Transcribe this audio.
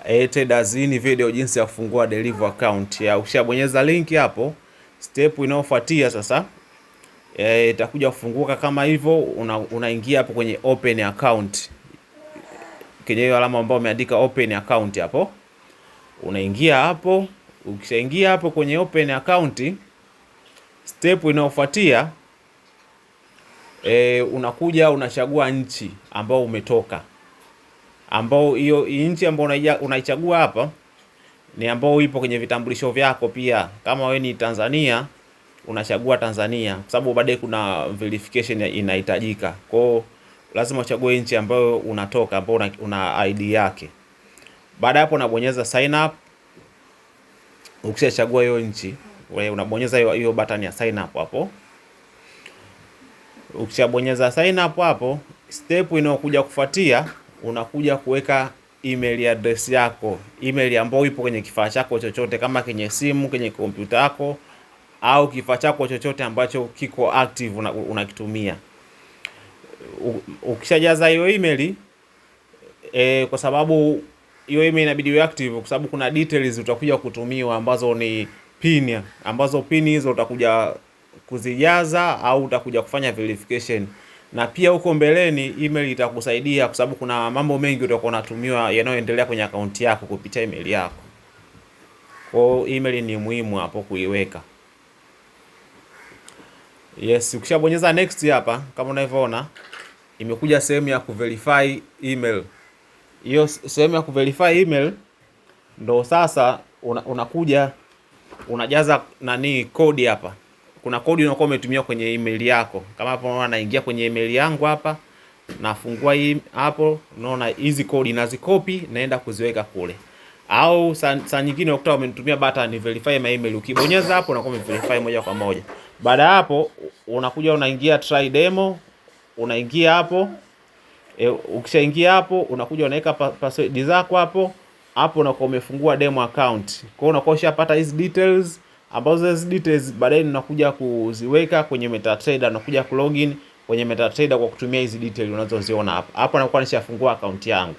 Traders, hii ni video jinsi ya kufungua Deriv account. Ya ukishabonyeza link hapo, step inayofuatia sasa itakuja kufunguka kama hivyo. Unaingia hapo kwenye open account, kwenye hiyo alama ambayo umeandika open account hapo, unaingia hapo. Ukishaingia hapo kwenye open account, step inayofuatia unakuja unachagua nchi ambao umetoka, ambao hiyo nchi ambayo unaichagua hapa ni ambao ipo kwenye vitambulisho vyako pia. Kama wewe ni Tanzania unachagua Tanzania, kwa sababu baadaye kuna verification inahitajika. Kwa hiyo lazima uchague nchi ambayo unatoka, ambayo una ID yake. Baada hapo unabonyeza sign up. Ukishachagua hiyo nchi, wewe unabonyeza hiyo hiyo button ya sign up hapo. Ukishabonyeza sign up hapo, step inayokuja kufuatia unakuja kuweka email address yako, email ambayo ipo kwenye kifaa chako chochote, kama kwenye simu, kwenye kompyuta yako au kifaa chako chochote ambacho kiko active unakitumia. Ukishajaza hiyo email kwa sababu hiyo email inabidi iwe active, kwa sababu kuna details utakuja kutumiwa ambazo ni pin, ambazo pin hizo utakuja kuzijaza au utakuja kufanya verification na pia huko mbeleni email itakusaidia kwa sababu kuna mambo mengi utakuwa unatumiwa yanayoendelea kwenye akaunti yako kupitia email yako. Kwa hiyo email ni muhimu hapo kuiweka. Yes, ukishabonyeza next hapa kama unavyoona imekuja sehemu ya kuverify email. Hiyo sehemu ya kuverify email ndo sasa unakuja unajaza nani kodi hapa. Kuna kodi unakuwa umetumia kwenye email yako. Kama hapo unaona naingia kwenye email yangu hapa, nafungua hii hapo, unaona hizi kodi nazikopi, naenda kuziweka kule. Au saa nyingine unakuta wamenitumia button verify my email, ukibonyeza hapo unakuwa umeverify moja kwa moja. Baada ya hapo unakuja unaingia try demo, unaingia hapo ukishaingia hapo unakuja unaweka password zako hapo hapo, unakuwa umefungua demo account. Kwa hiyo unakuwa ushapata hizi details ambazo hizi details baadaye unakuja kuziweka kwenye MetaTrader, unakuja kulogin kwenye MetaTrader kwa kutumia hizi details unazoziona hapa. Hapo nakuwa nishafungua account yangu.